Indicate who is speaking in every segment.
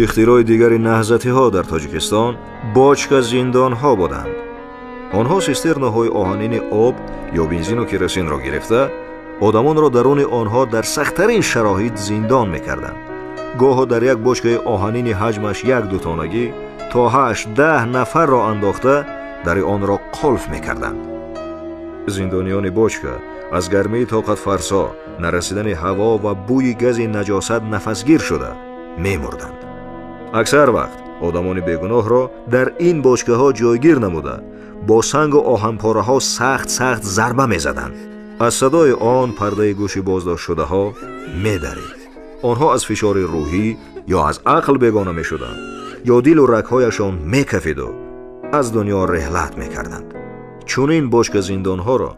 Speaker 1: Ихтирои дигари наҳзатиҳо дар Тоҷикистон бочка зиндонҳо буданд. Онҳо систернаҳои оҳанини об ё бензину керосинро гирифта, одамонро даруни онҳо дар сахттарин шароит зиндон мекарданд. Гоҳо дар як бочкаи оҳанини ҳаҷмаш як дутонагӣ то 8-10 нафарро андохта, дари онро қулф мекарданд. Зиндониёни бочка аз гармии тоқатфарсо, нарасидани ҳаво ва бӯи гази наҷосат нафасгир шуда мемурданд. Аксар вақт одамони бегуноҳро дар ин бочкаҳо ҷойгир намуда, бо сангу оҳанпораҳо сахт-сахт зарба мезаданд. Аз садои он пардаи гӯши боздоштшудаҳо медарид. Онҳо аз фишори рӯҳӣ ё аз ақл бегона мешуданд, ё дилу рагҳояшон мекафиду аз дунё реҳлат мекарданд. Чунин бочка зиндонҳоро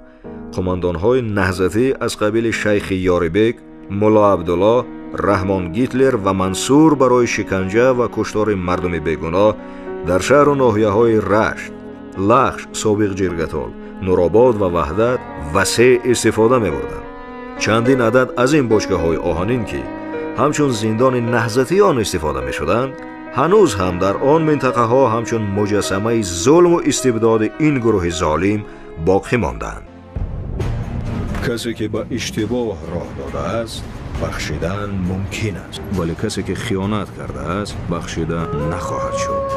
Speaker 1: қумандонҳои наҳзатӣ аз қабили шайхи Ёрибек, Мулло Абдуллоҳ, Раҳмон Гитлер ва Мансур барои шиканҷа ва куштори мардуми бегуноҳ дар шаҳру ноҳияҳои Рашт, Лахш, собиқ Ҷиргатол, Нуробод ва Ваҳдат васеъ истифода мебурданд. Чандин адад аз ин бочкаҳои оҳанин, ки ҳамчун зиндони наҳзатиён истифода мешуданд, ҳанӯз ҳам дар он минтақаҳо ҳамчун муҷассамаи зулму истибдоди ин гурӯҳи золим боқӣ мондаанд. Касе ки ба иштибоҳ роҳ додааст, бахшидан мумкин аст, вале касе ки хиёнат кардааст, бахшида нахоҳад шуд.